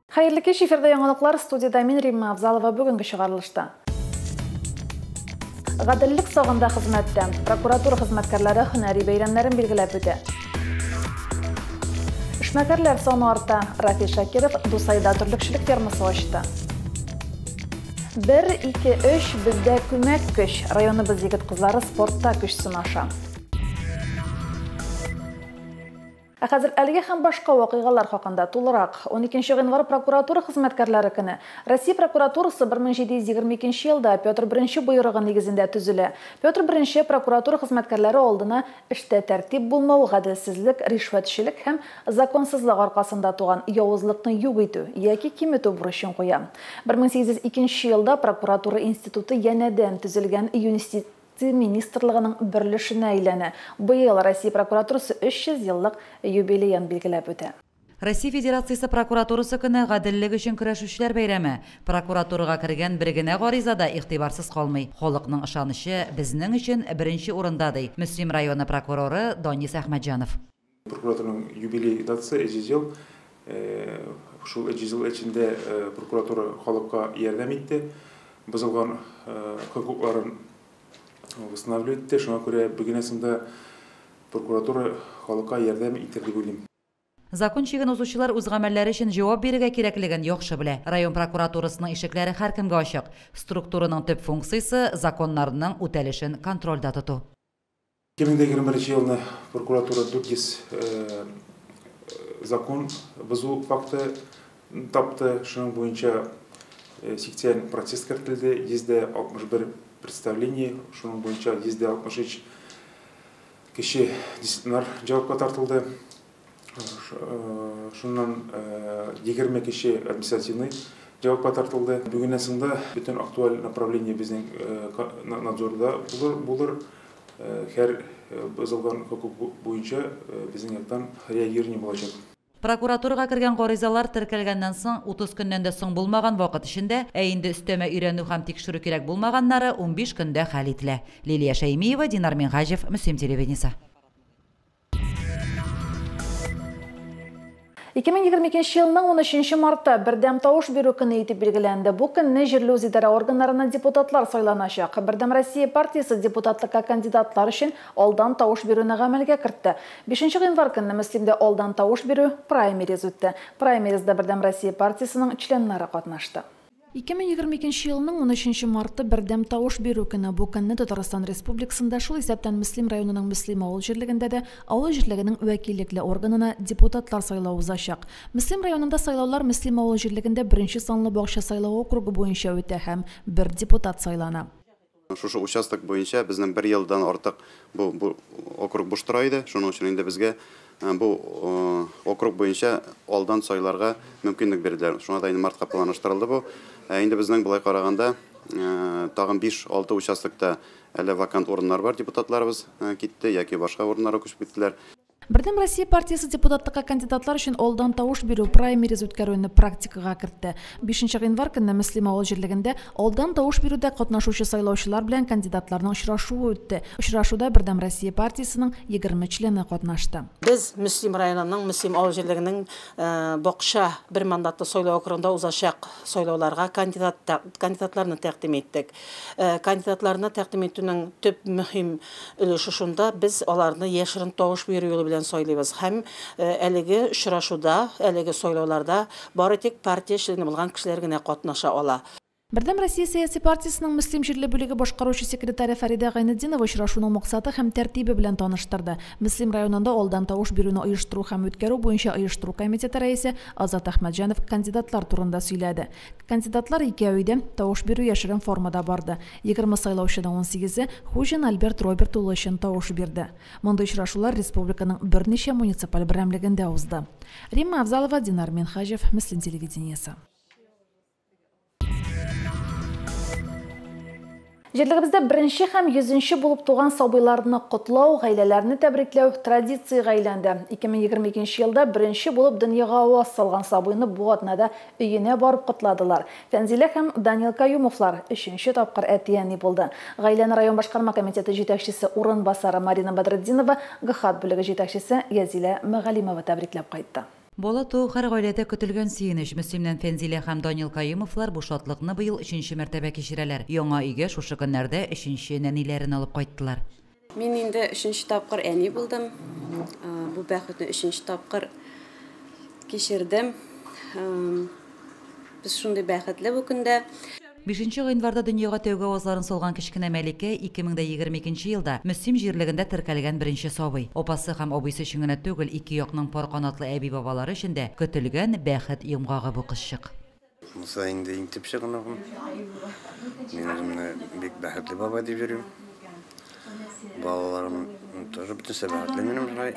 Хәерле кич, эфирда яңалыклар, студияда мин Римма Абзалова бүгенге чыгарылышта. Гаделлек сагында хезмәттә. Прокуратура хезмәткәрләре һөнәри бәйрәмнәрен билгеләп үтә. Эшмәкәрләр саны арта. Рафил Шакиров Дусайда терлекчелек фермасы ачты. 1, 2, 3 бездә күмәк көч. Районыбыз егет-кызлары спортта көч сынаша. Ә хәзер әлеге һәм башка вакыйгалар хакында тулырак. 12 гыйнвар прокуратура хезмәткәрләре көне. Россия прокуратурасы 1722 елда Петр I боерыгы нигезендә төзелә. Петр I прокуратура хезмәткәрләре алдына эштә тәртип булмау, гаделсезлек, ришвәтчелек һәм законсызлык аркасында туган явызлыкны юк итү яки киметү бурычын куя. 1802 елда прокуратура институты янәдән төзелгән юстиция министрлыгының бер өлешенә әйләнә. Быел Россия прокуратурасы 300 еллык юбилеен билгеләп үтә. Россия Федерациясе прокуратурасы көне гаделлек өчен көрәшүчеләр бәйрәме. Прокуратурага кергән бер генә гариза да игътибарсыз калмый. Халыкның ышанычы безнең өчен беренче урында, ди Мөслим районы прокуроры Данис Әхмәтҗанов. Прокуратураның юбилей датасы 300 ел. Шул 300 ел эчендә прокуратура халыкка ярдәм итте. Бозылган хокукларын восстанавливать итте. Шуңа күрә бүгеннән прокуратура халыкка ярдәм итер дип уйлыйм. Закон чиген узучылар үз гамәлләре өчен җавап бирергә кирәклеген яхшы белә. Район прокуратурасының ишекләре һәркемгә ачык. Структураның төп функциясе законнарның үтәлешен контрольдә тоту. 2021 елны прокуратура 400 закон бозу факты тапты. Шуның буенча 80 процесс кертелде, 161 представление, шуның буенча 163 кеше дисциплинар җавапка тартылды. Шуннан 20 кеше административный җавапка тартылды. Бүгеннән соң да бөтен актуаль направление безнең надзорда булыр. Һәр бозылган хокук буенча безнең яктан реагирование булачак. Прокуратурага кергән гаризалар теркәлгәннән соң 30 көннән дә соң булмаган вакыт эчендә, ә инде өстәмә өйрәнү һәм тикшерү кирәк булмаганнары 15 көндә хәл ителә. Лилия Шәймиева, Динар Минһаҗев, Мөслим телевидениесе. 2022 елның 13 мартта бердәм тавыш бирү көне итеп билгеләнде. Бу көнне җирле үзидарә органнарына депутатлар сайланачак. Бердәм Россия партиясе депутатлыкка кандидатлар өчен алдан тавыш бирүне гамәлгә кертте. 5 гыйнвар көнне Мөслимдә алдан тавыш бирү праймериз үтте. Праймеризда Бердәм Россия партиясенең членнары катнашты. 2022 елның 13 марты бердәм тавыш бирү көне. Бу көнне Татарстан Республикасында, шул исәптән Мөслим районының Мөслим авыл җирлегендә дә авыл җирлегенең вәкиллекле органына депутатлар сайлау узачак. Мөслим районында сайлаулар Мөслим авыл җирлегендә беренче санлы бакча сайлау округы буенча үтә һәм бер депутат сайлана. Шушы участок буенча безнең бер елдан артык бу округ буш тора иде. Шуның өчен инде безгә бу округ буенча алдан сайларга мөмкинлек бирделәр. Шуңа да инде мартка планлаштырылды бу. Инде безнең болай караганда тагын 5-6 участокта әле вакант урыннар бар, депутатларыбыз китте яки башка урыннарга күчеп киттеләр. Бердәм Россия партиясе депутатлыкка кандидатлар өчен алдан тавыш бирү праймериз үткәрүне практикага кертте. 5 гыйнвар көнне Мөслим авыл җирлегендә алдан тавыш бирүдә катнашучы сайлаучылар белән кандидатларның очрашуы үтте. Очрашуда Бердәм Россия партиясенең 20 члены катнашты. Без Мөслим районының Мөслим авыл җирлегенең бакча бер мандатлы сайлау округында узачак сайлауларга кандидатларны тәкъдим иттек. Кандидатларны тәкъдим итүнең төп мөһим өлеше шунда, без аларны яшерен тавыш бирү юлы белән сайлыйбыз. Һәм әлеге очрашуда, әлеге сайлауларда бары тик партия члены булган кешеләр генә катнаша ала. Бердәм Россия сәяси партиясенең Мөслим җирле бүлеге башкаручы секретаре Фәридә Гайнетдинова очрашуның максаты һәм тәртибе белән таныштырды. Мөслим районында алдан тавыш бирүне оештыру һәм үткәрү буенча оештыру комитеты рәисе Азат Әхмәтҗанов кандидатлар турында сөйләде. Кандидатлар икәү иде, тавыш бирү яшерен формада барды. 20 сайлаучының 18-е Хуҗин Альберт Роберт улы өчен тавыш бирде. Мондый очрашулар республиканың берничә муниципаль берәмлегендә узды. Римма Авзалова, Динар Минһаҗев, Мөслим телевидениесе. Җирлегебездә беренче һәм 100нче булып туган сабыйларны котлау, гаиләләрне тәбрикләү традициягә әйләнде. 2022 елда беренче булып дөньяга аваз салган сабыйны бу атнада өенә барып котладылар. Фәнзилә һәм Данил Каюмовлар өченче тапкыр әти-әни булды. Гаиләне район башкарма комитеты җитәкчесе урынбасары Марина Бадретдинова, ГХАТ бүлеге җитәкчесе Язилә Мәгалимова тәбрикләп кайтты. Бала туу һәр гаиләдә көтелгән сөенеч. Мөслимнән Фәнзилә һәм Данил Каюмовлар бу шатлыкны быел 3нче мәртәбә кичерәләр. Яңа өйгә шушы көннәрдә 3нче нәниләрен алып кайттылар. Мин инде 3нче тапкыр әни булдым. Бу бәхетне 3нче тапкыр кичердем. Без шундый бәхетле бу көндә. 5 гыйнварда дөньяга тәүге авазларын салган кечкенә Мәликә 2022 елда Мөслим җирлегендә теркәлгән беренче сабый. Апасы һәм абыйсы өчен генә түгел, ике якның пар канатлы әби-бабалары өчен дә көтелгән бәхет йомгагы бу кызчык. Муса инде иң төп чыганагым. Мин үземне бик бәхетле бабай дип йөрим. Балаларым тоже бөтенесе бәхетле минем шулай.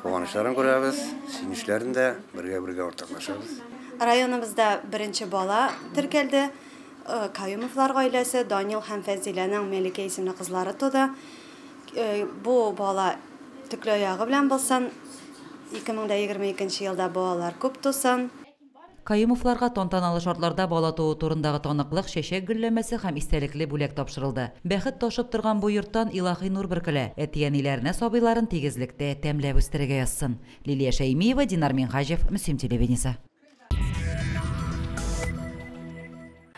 Куанычларын күрәбез, сөенечләрен дә бергә-бергә уртаклашабыз. Районыбызда беренче бала теркәлде. Каюмовлар гаиләсе Данил һәм Фәнзиләнең Мәликә исемле кызлары туды. Бу бала төкле аягы белән булсын. 2022 елда балалар күп тусын. Каюмовларга тантаналы шартларда бала туу турындагы таныклык, чәчәк гөлләмәсе һәм истәлекле бүләк тапшырылды. Бәхет ташып торган бу йорттан илаһи нур бөркелә. Әти-әниләренә сабыйларын тигезлектә тәмләп үстерергә язсын. Лилия Шәймиева, Динар Минһаҗев, Мөслим телевидениесе.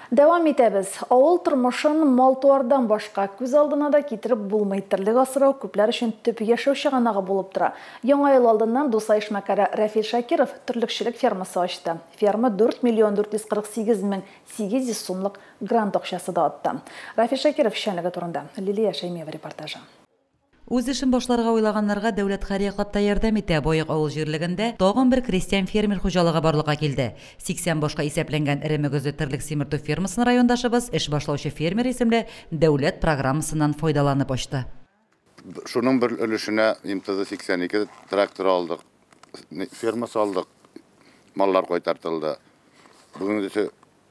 Дәвам итәбез. Авыл тормышын мал-туардан башка күз алдына да китереп булмый. Терлек асрау күпләр өчен төп яшәү чыганагы булып тора. Яңа ел алдыннан Дусай эшмәкәре Рафил Шакиров терлекчелек фермасы ачты. Ферма 4 448 800 сумлык грант акчасы да отты. Рафил Шакиров эшчәнлеге турында Лилия Шәймиева репортажы. Үз эшен башларга уйлаганнарга дәүләт һәр яклап та ярдәм итә. Баек авыл җирлегендә тагын бер крестьян фермер хуҗалыгы барлыкка килде. 80 башка исәпләнгән эре мөгезле терлек симертү фермасын райондашыбыз эш башлаучы фермер исемле дәүләт программасыннан файдаланып ачты. Шуның бер өлешенә МТЗ 82 трактор алдык, ферма салдык, маллар кайтартылды. Бүгенге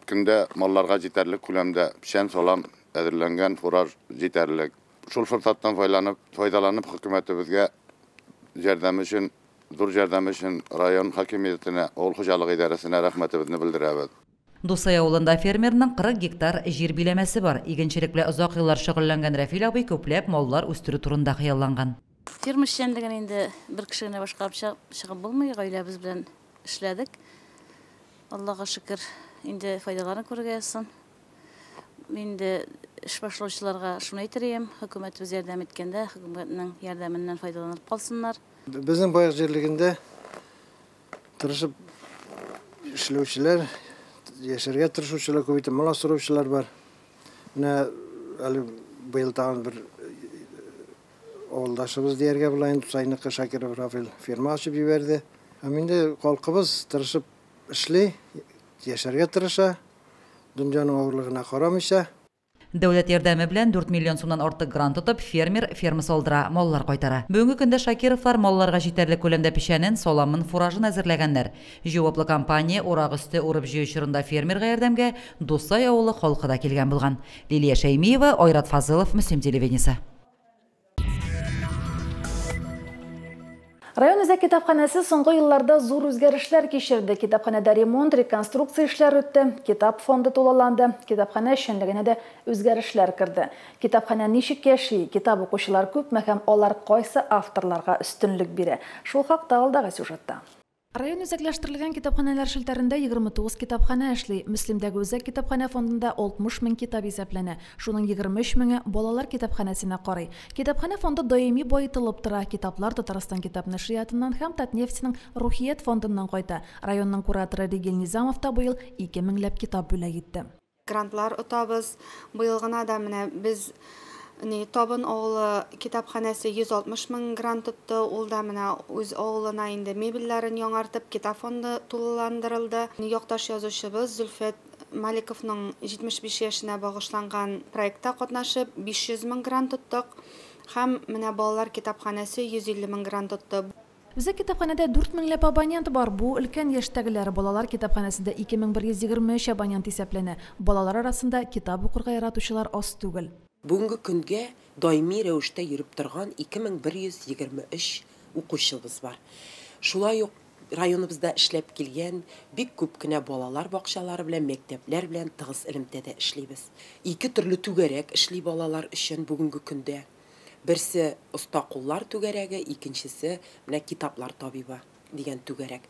көндә малларга җитәрлек күләмдә печән, салам әзерләнгән, фураж җитәрлек. Шул форсаттан файдаланып хөкүмәтебезгә ярдәм өчен, зур ярдәм өчен район хакимиятенә, авыл хуҗалыгы идарәсенә рәхмәтебезне белдерәбез. Дусай авылында фермерның 40 гектар җир биләмәсе бар. Игенчелек белән озак еллар шөгыльләнгән Рафил абый күпләп маллар үстерү турында хыялланган. Ферма эшчәнлеген инде бер кеше генә башкарып чыгып булмый, гаиләбез белән эшләдек. Аллага шөкер, инде файдаларын күрергә язсын. Инде эш башлаучыларга шуны әйтер идем, хөкүмәтебез ярдәм иткәндә, хөкүмәтнең ярдәменнән файдаланып калсыннар. Безнең Баек җирлегендә тырышып эшләүчеләр, яшәргә тырышучылар күп итеп, мал асраучылар бар. Менә әле быел тагын бер авылдашыбыз дияргә була инде, Дусайныкы Шакиров Рафил ферма ачып җибәрде. Һәм инде халкыбыз тырышып эшли, яшәргә тырыша. Дөньяның авырлыгына карамыйча. Дәүләт ярдәме белән 4 миллион сумнан артык грант тотып, фермер ферма салдыра, маллар кайтара. Бүгенге көндә Шакировлар малларга җитәрлек күләмдә печәнен, саламын, фуражын әзерләгәннәр. Җаваплы компания урак өсте урып җыю чорында фермерга ярдәмгә Дусай авылы халкы да килгән булган. Лилия Шәймиева, Айрат Фазылов, Мөслим телевидениесе. Район үзәк китапханәсе соңгы елларда зур үзгәрешләр кичерде. Китапханәдә ремонт, реконструкция эшләре үтте, китап фонды тулыланды, китапханә эшчәнлегенә дә үзгәрешләр керде. Китапханә ничек яши, китап укучылар күпме һәм алар кайсы авторларга өстенлек бирә? Шул хакта алдагы сюжетта. Район үзәкләштерелгән китапханәләр челтәрендә 29 китапханә эшли. Мөслимдәге үзәк китапханә фондында 60 мең китап исәпләнә. Шуның 23 меңе балалар китапханәсенә карый. Китапханә фонды даими байытылып тора. Китаплар Татарстан китап нәшриятыннан һәм Татнефтьнең Рухият фондыннан кайта. Районның кураторы Ригель Низамов та быел 2 меңләп китап бүләк итте. Грантлар отабыз. Быел гына да менә без Табын авылы китапханәсе 160 мең грант тотты. Ул да менә үз авылына инде мебельләрен яңартып, китап фонды тулыландырылды. Якташ язучыбыз Зөлфәт Маликовның 75 яшенә багышланган проектта катнашып, 500 мең грант тоттык. Һәм менә балалар китапханәсе 150 мең грант тотты. Үзәк китапханәдә 4 меңләп абонент бар. Бу өлкән яшьтәгеләр. Балалар китапханәсендә 2123 абонент исәпләнә. Балалар арасында китап укырга яратучылар аз түгел. Бүгенге көнгә даими рәвештә йөреп торган 2123 укучыбыз бар. Шулай ук районыбызда эшләп килгән бик күп кенә балалар бакчалары белән, мәктәпләр белән тыгыз элемтәдә эшлибез. Ике төрле түгәрәк эшли балалар өчен бүгенге көндә. Берсе оста куллар түгәрәге, икенчесе менә китаплар табибы. дигән түгәрәк.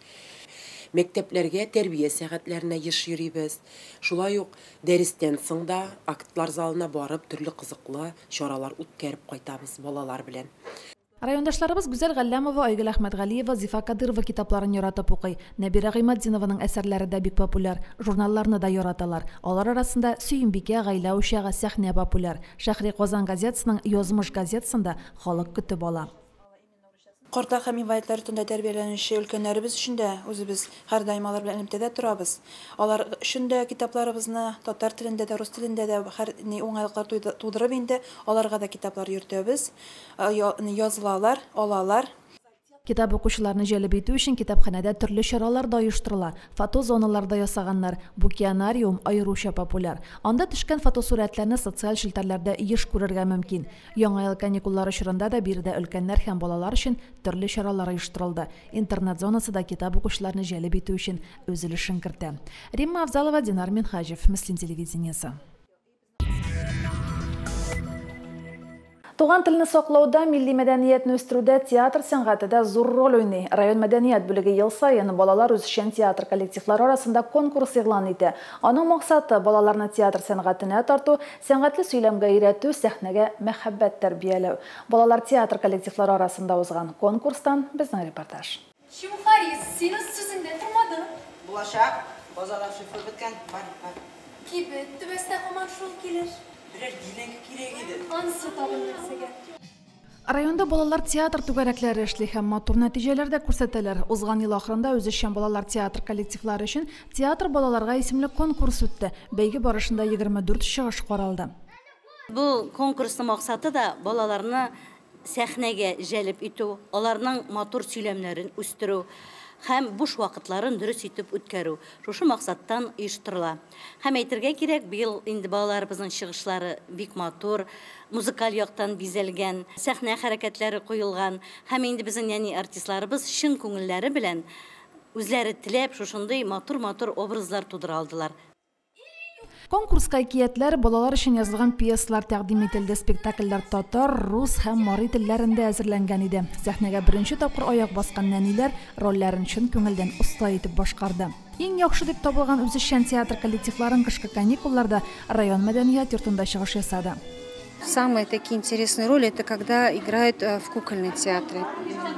Мәктәпләргә тәрбия сәгатьләренә еш йөрибез. Шулай ук дәрестән соң да актлар залына барып төрле кызыклы чаралар үткәреп кайтабыз балалар белән. Райондашларыбыз Гүзәл Галләмова, Айгөл Әхмәтгалиева, Зифа Кадырова китапларын яратып укый. Нәбирә Гыйматдинованың әсәрләре дә бик популяр. Журналларны да яраталар. Алар арасында Сөембикә, Гаилә учагы, Сәхнә популяр. Шәһри Казан газетасының Язмыш газетасын да халык көтеп ала. Картлар һәм инвалидлар йортында тәрбияләнүче өлкәннәребез өчен дә үзебез һәрдаим алар белән элемтәдә торабыз. Алар өчен дә китапларыбызны татар телендә дә, рус телендә дә һәр ни уңайлыклар тудырып инде аларга да китаплар йөртәбез. Язылалар, алалар. Китап укучыларны җәлеп итү өчен китапханәдә төрле чаралар да оештырыла. Фотозоналар да ясаганнар. Букианариум аеруча популяр. Анда төшкән фотосурәтләрне социаль челтәрләрдә еш күрергә мөмкин. Яңа ел каникуллары чорында да биредә өлкәннәр һәм балалар өчен төрле чаралар оештырылды. Интернет зонасы да китап укучыларны җәлеп итү өчен үз өлешен кертә. Римма Авзалова, Динар Минхаҗев, Мөслим телевидениесе. Туган телне саклауда, милли мәдәниятне үстерүдә театр сәнгате дә зур роль уйный. Район мәдәният бүлеге ел саен балалар үзешчән театр коллективлары арасында конкурс игълан итә. Аның максаты балаларны театр сәнгатенә тарту, сәнгатьле сөйләмгә өйрәтү, сәхнәгә мәхәббәт тәрбияләү. Балалар театр коллективлары арасында узган конкурстан безнең репортаж. Чим, Харис, син үз сүзеңдә тормадың. Булачак, базарда шифр беткән, бар, бар. Кибет түбәсенә һаман шул килеш. Берәр диләнке кирәк иде. Ансы тагын нәрсәгә? Районда балалар театр түгәрәкләре эшли һәм матур нәтиҗәләр дә күрсәтәләр. Узган ел ахырында үзешчән балалар театр коллективлары өчен Театр балаларга исемле конкурс үтте. Бәйге барышында 24 чыгыш каралды. Бу конкурсның максаты да балаларны сәхнәгә җәлеп итү, аларның матур сөйләмнәрен үстерү һәм буш вакытларын дөрес итеп үткәрү. Шушы максаттан оештырыла. Һәм әйтергә кирәк, быел инде балаларыбызның чыгышлары бик матур, музыкаль яктан бизәлгән, сәхнә хәрәкәтләре куелган һәм инде безнең нәни артистларыбыз чын күңелләре белән үзләре теләп шушындый матур-матур образлар тудыра алдылар. Конкурска әкиятләр, балалар өчен язылган пьесалар тәкъдим ителде. Спектакльләр татар, рус һәм мари телләрендә әзерләнгән иде. Сәхнәгә беренче тапкыр аяк баскан нәниләр рольләрен чын күңелдән оста итеп башкарды. Иң яхшы дип табылган үзешчән театр коллективларын кышкы каникулларда район мәдәният йортында чыгыш ясады. Самые такие интересные роли это когда играют в кукольном театре.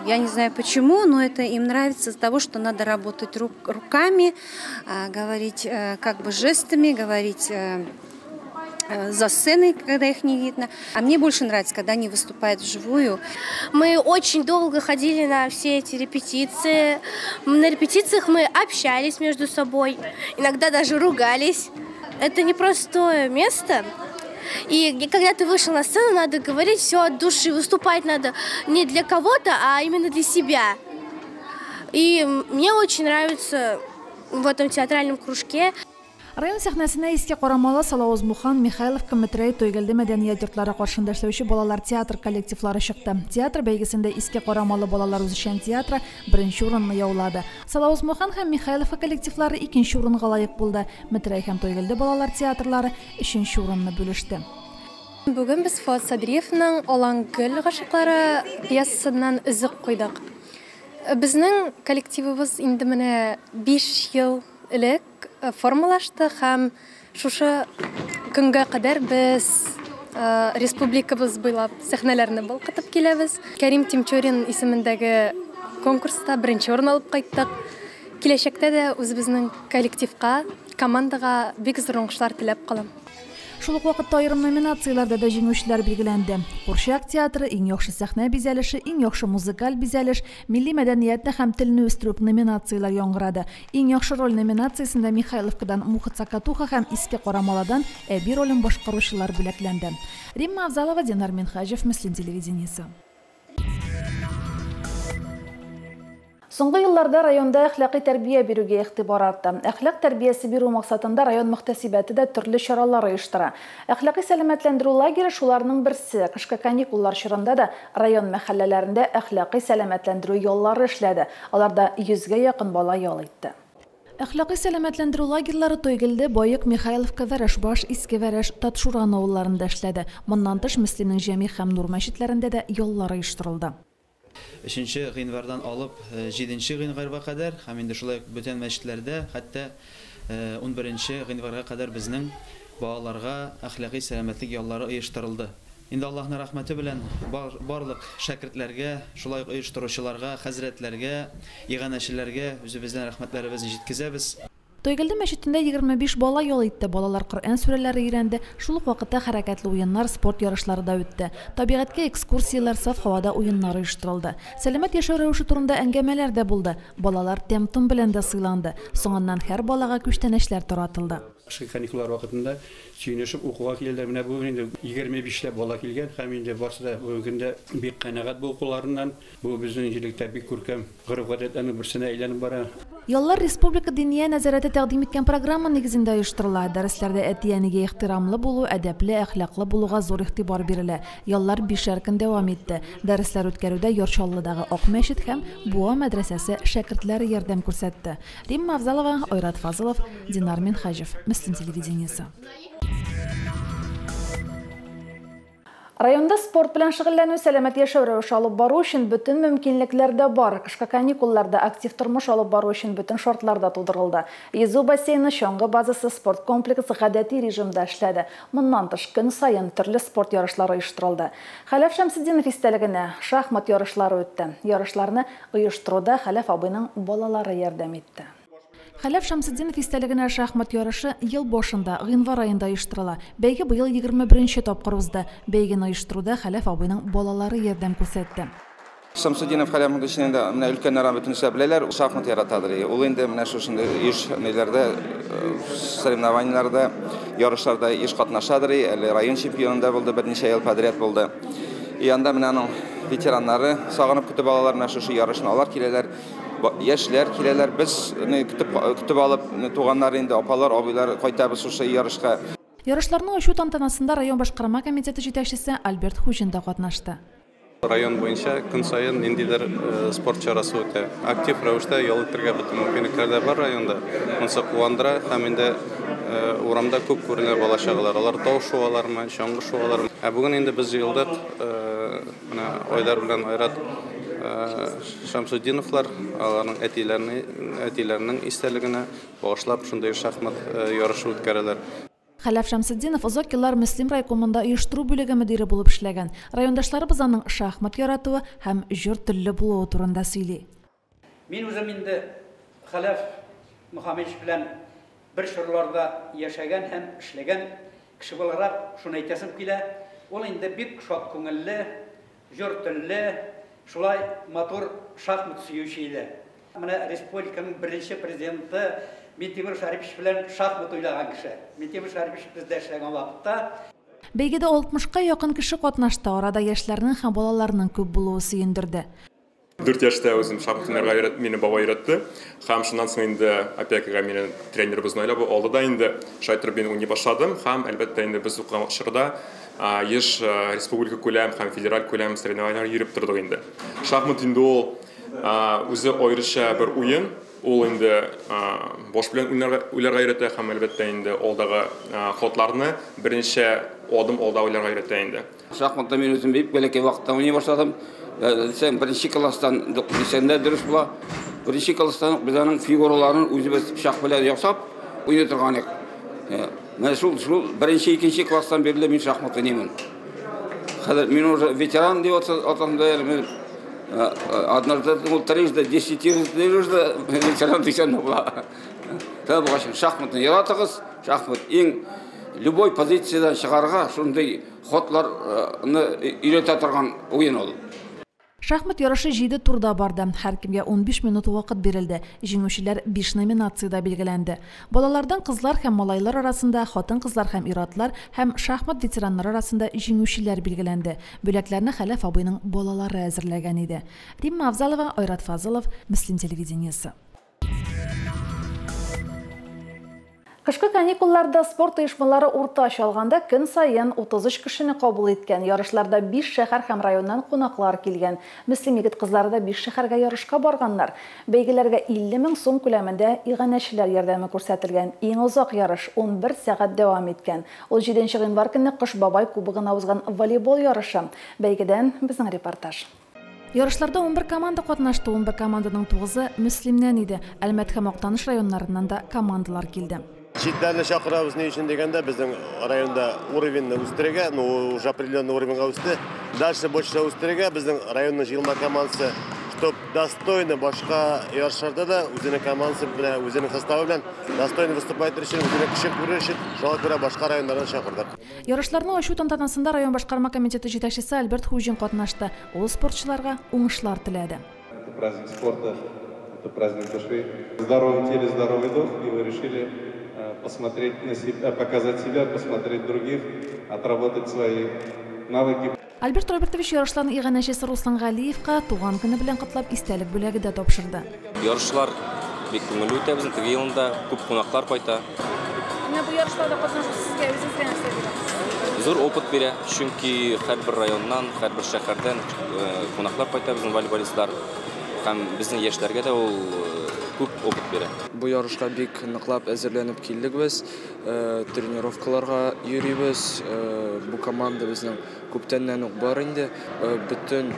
Я не знаю почему, но это им нравится из-за того, что надо работать руками, говорить как бы жестами, говорить за сценой, когда их не видно. А мне больше нравится, когда они выступают вживую. Мы очень долго ходили на все эти репетиции. На репетициях мы общались между собой, иногда даже ругались. Это непростое место. И когда ты вышел на сцену, надо говорить все от души, выступать надо не для кого-то, а именно для себя. И мне очень нравится в этом театральном кружке. Район сәхнәсенә Иске Карамалы, Салавыз Мухан, Михайловка, Метрәй, Тойгелде мәдәният йортлары каршында эшләүче балалар театр коллективлары чыкты. Театр бәйгесендә Иске Карамалы балалар үзешчән театры беренче урынны яулады. Салавыз Мухан һәм Михайловка коллективлары икенче урынга лаек булды. Метрәй һәм Тойгелде балалар театрлары өченче урынны бүлеште. Бүген без Фуат Садриевның Алангөл гашыйклары пьесасыннан өзек куйдык. Безнең коллективыбыз инде менә 5 ел элек формалашты һәм шушы көнгә кадәр без республикабыз буйлап сәхнәләрне балкытып киләбез. Кәрим Тимчорин исемендәге конкурста беренче урын алып кайттык. Киләчәктә дә үзебезнең коллективка, командага бик зур уңышлар теләп калам. Шул ук вакытта аерым номинацияләрдә дә җиңүчеләр билгеләнде. Курчак театры, иң яхшы сәхнә бизәлеше, иң яхшы музыкаль бизәлеш, милли мәдәниятне һәм телне үстерү номинацияләр яңгырады. Иң яхшы роль номинациясендә Михайловкадан Муха Цакатуха һәм Иске Карамаладан Әби ролен башкаручылар бүләкләнде. Римма Авзалова, Динар Минхаҗев, Мөслим телевидениесе. Соңгы елларда районда әхлакый тәрбия бирүгә игътибар артты. Әхлак тәрбиясе бирү максатында район мөхтәсибәте дә төрле чаралар оештыра. Әхлакый сәламәтләндерү лагере шуларның берсе. Кышкы каникуллар чорында да район мәхәлләләрендә әхлакый сәламәтләндерү яллары эшләде. Аларда 100гә якын бала ял итте. Әхлакый сәламәтләндерү лагерьлары Тойгелде, Баек, Михайловка, Вәрәшбаш, Иске Вәрәш, Татшуран авылларында эшләде. Моннан тыш Мөслимнең Җәмигъ һәм Нур мәчетләрендә дә яллар оештырылды. 3 гыйнвардан алып 7 гыйнварга кадәр һәм инде шулай ук бүтән мәчетләрдә хәтта 11 гыйнварга кадәр безнең балаларга әхлакый сәламәтлек яллары оештырылды. Инде Аллаһның рәхмәте белән барлык шәкертләргә, шулай ук оештыручыларга, хәзрәтләргә, иганәчеләргә үзебезнең рәхмәтләребезне җиткезәбез. Тойгелде мәчетендә 25 бала ял итте. Балалар Коръән сүрәләре өйрәнде. Шул ук вакытта хәрәкәтле уеннар, спорт ярышлары да үтте. Табигатькә экскурсияләр, саф һавада уеннар оештырылды. Сәламәт яшәү рәвеше турында әңгәмәләр дә булды. Балалар тәм-том белән дә сыйланды. Соңыннан һәр балага күчтәнәчләр таратылды. Кышкы каникуллар вакытында сөенешеп укуга киләләр. Менә бүген инде 25 ләп бала килгән һәм инде барсы да бүгенге көндә бик канәгать бу укуларыннан. Бу безнең җирлектә бик күркәм гореф-гадәтләрнең берсенә әйләнеп бара. Яллар Республика Диния нәзарәте тәкъдим иткән программа нигезендә оештырыла. Дәресләрдә әти-әнигә ихтирамлы булу, әдәпле, әхлаклы булуга зур игътибар бирелә. Яллар бишәр көн дәвам итте. Дәресләр үткәрүдә Яр Чаллыдагы Ак мәчет һәм Буа мәдрәсәсе шәкертләре ярдәм күрсәтте. Римма Авзалова, Айрат Фазылов, Динар Минһаҗев, Мөслим телевидениесе. Районда спорт белән шөгыльләнү, сәламәт яшәү рәвеше алып бару өчен бөтен мөмкинлекләр дә бар. Кышкы каникулларда актив тормыш алып бару өчен бөтен шартлар да тудырылды. Йөзү бассейны, чаңгы базасы, спорт комплексы гадәти режимда эшләде. Моннан тыш, көн саен төрле спорт ярышлары оештырылды. Хәләф Шәмсетдинов истәлегенә шахмат ярышлары үтте. Ярышларны оештыруда Хәләф абыйның балалары ярдәм итте. Хәләф Шәмсетдинов истәлегенә шахмат ярышы ел башында, гыйнвар аенда оештырыла. Бәйге быел 21 тапкыр узды. Бәйгене оештыруда Хәләф абыйның балалары ярдәм күрсәтте. Шәмсетдинов Хәләф Мөхәммәтович инде менә өлкәннәр бөтенесе беләләр, шахмат яратадыр. Ул инде менә шушындый еш ниләрдә, соревнованиеләрдә, ярышларда еш катнашадыр. Әле район чемпионында булды, берничә ел подряд булды. И анда менә аның ветераннары сагынып көтеп алалар, менә шушы ярышны алар киләләр. Яшьләр киләләр, без көтеп алып, туганнар инде, апалар, абыйлар кайтабыз шушы ярышка. Ярышларның ачу тантанасында район башкарма комитеты җитәкчесе Альберт Хуҗин да катнашты. Район буенча көн саен ниндидер спорт чарасы үтә. Актив рәвештә ял итәргә бөтен мөмкинлекләр дә бар районда. Монысы куандыра һәм инде урамда күп күренә бала чагалар. Алар тау шуалармы, чаңгы шуалармы. Ә бүген инде без җыелдык, менә Айдар белән Айрат Шәмсетдиновлар, аларның әтиләренең истәлегенә багышлап шундый шахмат ярышы үткәрәләр. Хәләф Шәмсетдинов озак еллар Мөслим райкомында оештыру бүлеге мөдире булып эшләгән. Райондашларыбыз аның шахмат яратуы һәм җор телле булуы турында сөйли. Мин үзем инде Хәләф Мөхәммәтович белән бер чорларда яшәгән һәм эшләгән кеше буларак шуны әйтәсем килә. Ул инде бик шат күңелле, җор телле, шулай матур шахмат сөюче иде. Менә республиканың беренче президенты Минтимер Шарипович белән шахмат уйнаган кеше. Минтимер Шарипович бездә эшләгән вакытта. Бәйгедә 60-ка якын кеше катнашты. Арада яшьләрнең һәм балаларның күп булуы сөендерде. 4 яшьтә үзем шахмат уйнарга өйрәт, мине баба өйрәтте. Һәм шуннан соң инде опекага мине тренерыбызны уйлап алды да инде шулай итеп мин уйный башладым. Һәм әлбәттә инде без укыган чорда еш республика күләм һәм федераль күләм соревнованиеләр йөреп тордык инде. Шахмат инде ул үзе аеруча бер уен. Ул инде баш белән уйларга өйрәтә һәм әлбәттә инде алдагы ходларны берничә адым алда уйларга өйрәтә инде. Шахматта мин үзем бик бәләкәй вакытта уйный башладым. Дисәң, беренче класстан дисәң дә дөрес була. Беренче класстан без аның фигураларын үзебез пычак белән ясап уйный торган идек. Менә шул беренче, икенче класстан бирле мин шахмат уйныймын. Хәзер мин уже ветеран дип атам да әле, мин однажды, ну, трижды, десятижды ветеран дисәм дә була. Тәбәгәчен шахматны яратыгыз, шахмат иң любой позициядан чыгарга шундый ходларны өйрәтә торган уен ул. Шахмат ярышы 7 турда барды. Һәркемгә 15 минут вакыт бирелде. Җиңүчеләр 5 номинациядә билгеләнде. Балалардан кызлар һәм малайлар арасында, хатын-кызлар һәм ир-атлар һәм шахмат ветераннары арасында җиңүчеләр билгеләнде. Бүләкләрне Хәләф абыйның балалары әзерләгән иде. Римма Авзалова, Айрат Фазылов, Мөслим телевидениесе. Кышкы каникулларда спорт оешмалары уртача алганда көн саен 33 кешене кабул иткән. Ярышларда 5 шәһәр һәм районнан кунаклар килгән. Мөслим егет кызлары да 5 шәһәргә ярышка барганнар. Бәйгеләргә 50 мең сум күләмендә иганәчеләр ярдәме күрсәтелгән. Иң озак ярыш 11 сәгать дәвам иткән. Ул 7 гыйнвар көнне Кыш бабай кубогына узган волейбол ярышы. Бәйгедән безнең репортаж. Ярышларда 11 команда катнашты, 11 команданың 9-ы Мөслимнән иде. Әлмәт һәм Актаныш районнарыннан да командалар килде. Читләрне чакырабыз ни өчен дигәндә, безнең районда уровеньны үстерергә, ну, уже определенный уровеньга үсте. Дальше больше үстерергә безнең районның җыелма командасы, чтоб достойно башка ярышларда да үзенең командасы белән, үзенең составы белән достойно выступать өчен, үзенең көчен күрер өчен, шуңа күрә башка районнардан чакырдык. Ярышларны ачу тантанасында район башкарма комитеты җитәкчесе Альберт Хуҗин катнашты. Ул спортчыларга уңышлар теләде. Это праздник спорта, это праздник души. В здоровом теле здоровый дух, и вы решили посмотреть на себя, показать себя, посмотреть других, отработать свои навыки. Альберт Робертович ярышларның иганәчесе Руслан Галиевка туган көне белән котлап истәлек бүләге дә тапшырды. Ярышлар бик күңелле үтә безнең, теге елында күп кунаклар кайта. Менә бу ярышларда катнашу сезгә үзегезгә нәрсә бирә? Зур опыт бирә, чөнки һәрбер районнан, һәрбер шәһәрдән кунаклар кайта безнең волейболистлар һәм безнең яшьләргә дә ул күп опыт бирә. Бу ярышка бик ныклап әзерләнеп килдек без, тренировкаларга йөрибез. Бу команда безнең күптәннән үк бар инде. Бөтен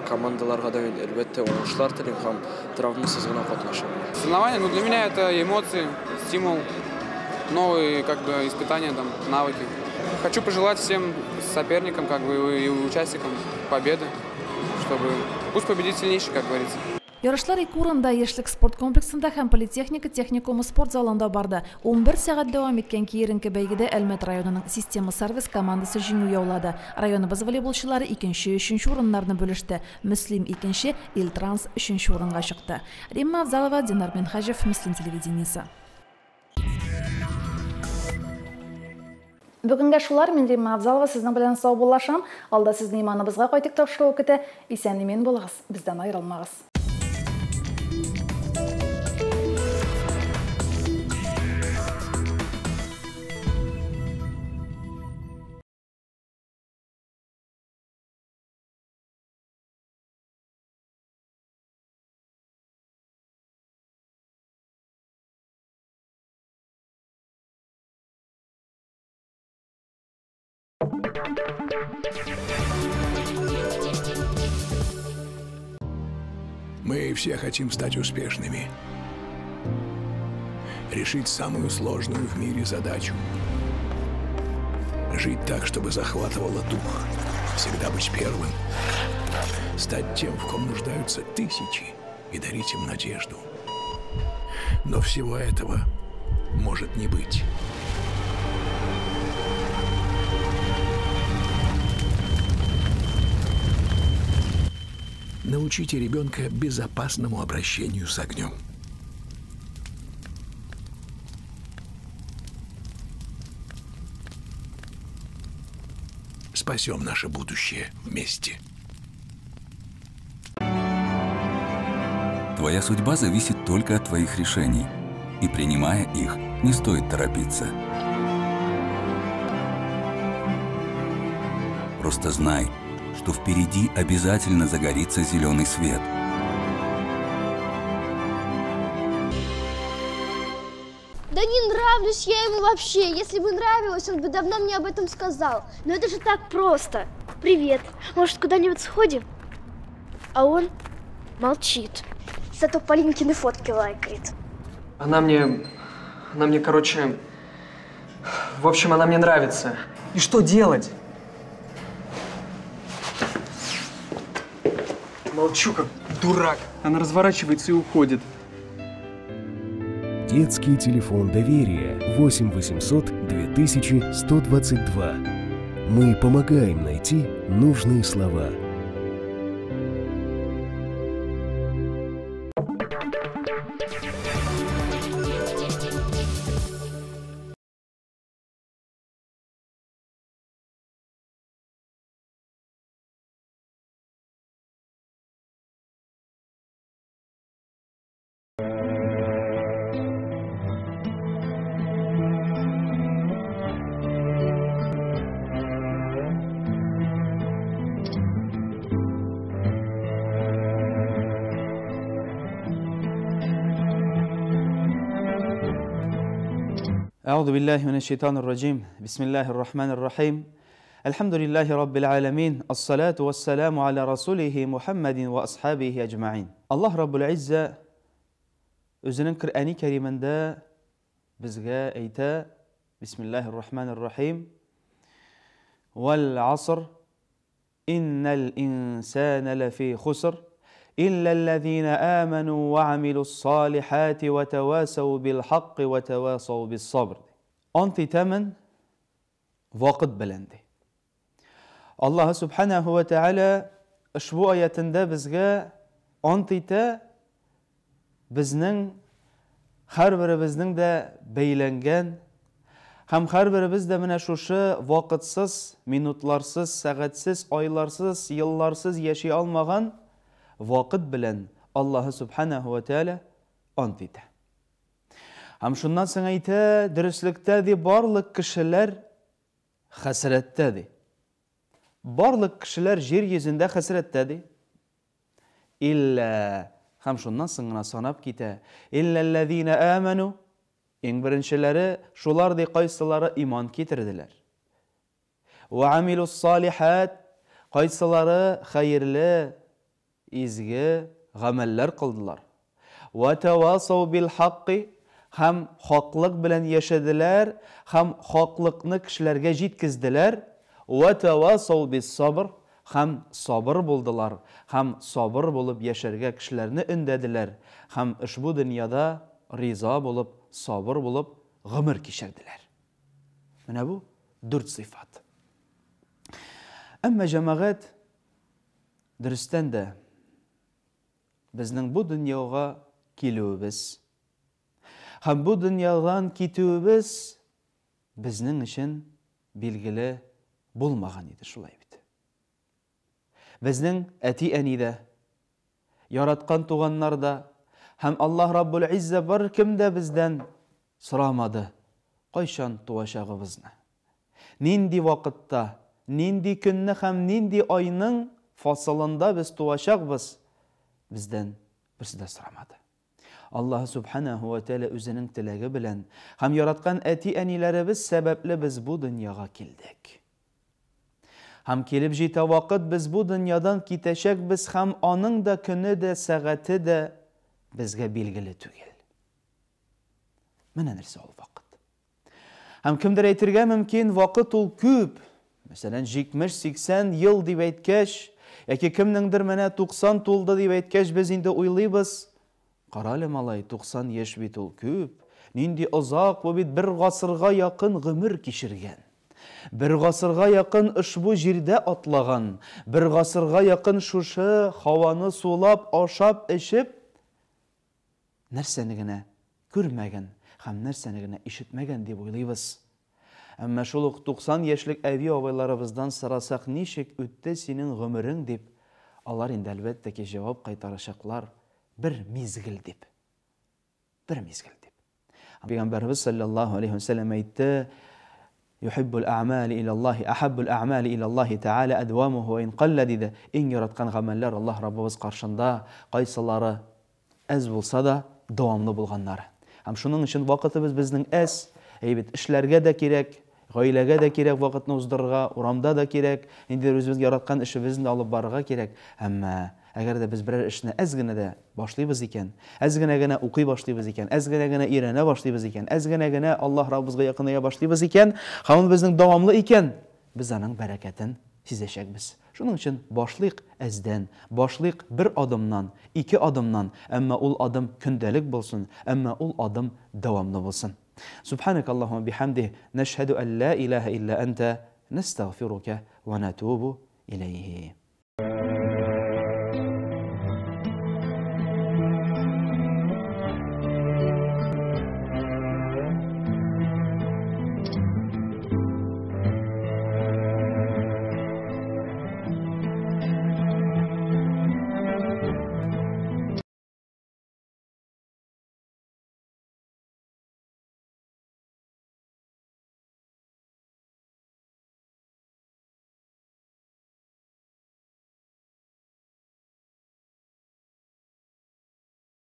командаларга да мин әлбәттә уңышлар телим һәм травмасыз гына катнашам. Соревнования, ну, для меня это эмоции, стимул, новые, как бы, испытания, там, навыки. Хочу пожелать всем соперникам, как бы, и участникам победы, чтобы пусть победит сильнейший, как говорится. Ярышлар ике урында Яшьлек спорт комплексында һәм Политехника техникумы спорт залында барды. 11 сәгать дәвам иткән киеренке бәйгедә Әлмәт районының Система сервис командасы җиңү яулады. Районыбыз волейболчылары икенче, өченче урыннарны бүлеште. Мөслим икенче, Илтранс өченче урынга чыкты. Римма Авзалова, Динар Минхаҗев, Мөслим телевидениесе. Бүгенгә шулар, мин Римма Авзалова сезнең белән саубуллашам. Алда сезне иманыбызга кайтып тапшыру көтә. Исән-имин булыгыз, бездән аерылмагыз. Мы все хотим стать успешными. Решить самую сложную в мире задачу. Жить так, чтобы захватывало дух. Всегда быть первым. Стать тем, в ком нуждаются тысячи, и дарить им надежду. Но всего этого может не быть. Научите ребенка безопасному обращению с огнем. Спасем наше будущее вместе. Твоя судьба зависит только от твоих решений. И принимая их, не стоит торопиться. Просто знай, что впереди обязательно загорится зеленый свет. Да не нравлюсь я ему вообще. Если бы нравилось, он бы давно мне об этом сказал. Но это же так просто. Привет. Может, куда-нибудь сходим? А он молчит. Зато Полинкины фотки лайкает. Она мне, короче... В общем, она мне нравится. И что делать? Молчу, как дурак. Она разворачивается и уходит. Детский телефон доверия 8 800 2122. Мы помогаем найти нужные слова. أعوذ بالله من الشيطان الرجيم. بسم الله الرحمن الرحيم. Әлхәмдүлилләһи раббил галәмин, ассалату вассаламу аля расулихи Мухаммадин ва асхабихи әҗмәгыйн. Аллаһ Раббул Иззә үзенең Коръәни Кәримендә безгә әйтә, Бисмиллаһир рахманир рахим, Вәл аср, иннәл инсана ләфи хуср, илля аллазина аману ва амилус салихати ва тавасау бил хакки ва тавасау бис сабр. Ант итәмен вакыт белән ди. Аллаһ Субханаһу ва Тааля ошбу аятында безгә ант итә, безнең һәрберебезнең дә бәйләнгән һәм һәрберебез дә менә шушы вакытсыз, минутларсыз, сәгатьсез, айларсыз, елларсыз яши алмаган вакыт белән Аллаһ Субханаһу ва Тааля ант итә. Һәм шуннан соң әйтә, дөреслектә ди барлык кешеләр хәсрәттә ди. Барлык кешеләр җир йөзендә хәсрәттә ди. Илля һәм шуннан соң гына санап китә. Илләлләзина аману, иң беренчеләре шулар ди, кайсылары иман китерделәр. Ва амилус салихат, кайсылары хәерле, изге гамәлләр кылдылар. Ва тавасау бил хакки, һәм хаклык белән яшәделәр, һәм хаклыкны кешеләргә җиткезделәр. Ва тавасау бис сабр, һәм сабыр булдылар, һәм сабыр булып яшәргә кешеләрне өндәделәр, һәм ошбу дөньяда риза булып, сабыр булып гомер кичерделәр. Менә бу дүрт сыйфат. Әмма җәмәгать, дөрестән дә, безнең бу дөньяга килүебез һәм бу дөньядан китүебез безнең өчен билгеле булмаган иде, шулай бит. Безнең әти-әни дә, яраткан туганнар да һәм Аллаһ Раббул Иззә беркем дә бездән сорамады, кайчан туачагыбызны. Нинди вакытта, нинди көнне һәм нинди айның фасылында без туачакбыз, бездән берсе дә сорамады. Аллаһ Субханаһу ва Тәгалә үзенең теләге белән һәм яраткан әти-әниләребез сәбәпле без бу дөньяга килдек. Һәм килеп җитә вакыт, без бу дөньядан китәчәкбез һәм аның да көне дә, сәгате дә безгә билгеле түгел. Менә нәрсә ул вакыт. Һәм кемдер әйтергә мөмкин, вакыт ул күп. Мәсәлән, 70-80 ел дип әйткәч, яки кемнеңдер менә 90 тулды дип әйткәч, без инде уйлыйбыз, Карале, малай, 90 яшь бит ул күп. Нинди озак, бу бит бер гасырга якын гомер кичергән. Бер гасырга якын ошбу җирдә атлаган, бер гасырга якын шушы һаваны сулап, ашап, эчеп, нәрсәне генә күрмәгән һәм нәрсәне генә ишетмәгән дип уйлыйбыз. Әмма шул ук 90 яшьлек әби-абайларыбыздан сорасак, ничек үтте синең гомерең дип, алар инде әлбәттә ки җавап кайтарачаклар, бер мизгел дип. Бер мизгел дип. Пәйгамбәребез саллаллаһу алейһи ва сәлләм әйтте, Юхиббул а'мали илаллаһи, ахаббул а'мали илаллаһи тааля адвамуху ва ин қалла диде. Иң яраткан гамәлләр Аллаһ Раббыбыз каршында кайсылары әз булса да дәвамлы булганнары. Һәм шуның өчен вакытыбыз безнең әз, әйбәт эшләргә дә кирәк, гаиләгә дә кирәк вакытны уздырырга, урамда да кирәк, ниндидер үзебез яраткан эшебезне дә алып барырга кирәк. Әмма Әгәр дә без берәр эшне әз генә дә башлыйбыз икән, әз генә генә укый башлыйбыз икән, әз генә генә өйрәнә башлыйбыз икән, әз генә генә Аллаһ Раббыбызга якыная башлыйбыз икән, һәм ул безнең дәвамлы икән, без аның бәрәкәтен сизәчәкбез. Шуның өчен башлыйк әздән, башлыйк бер адымнан, ике адымнан, әмма ул адым көндәлек булсын, әмма ул адым дәвамлы булсын. Субханакаллаһумма бихамдих, нәшһәдү ән ла илаһа илля әнтә, нәстәгъфирука ва натубу иләйһи.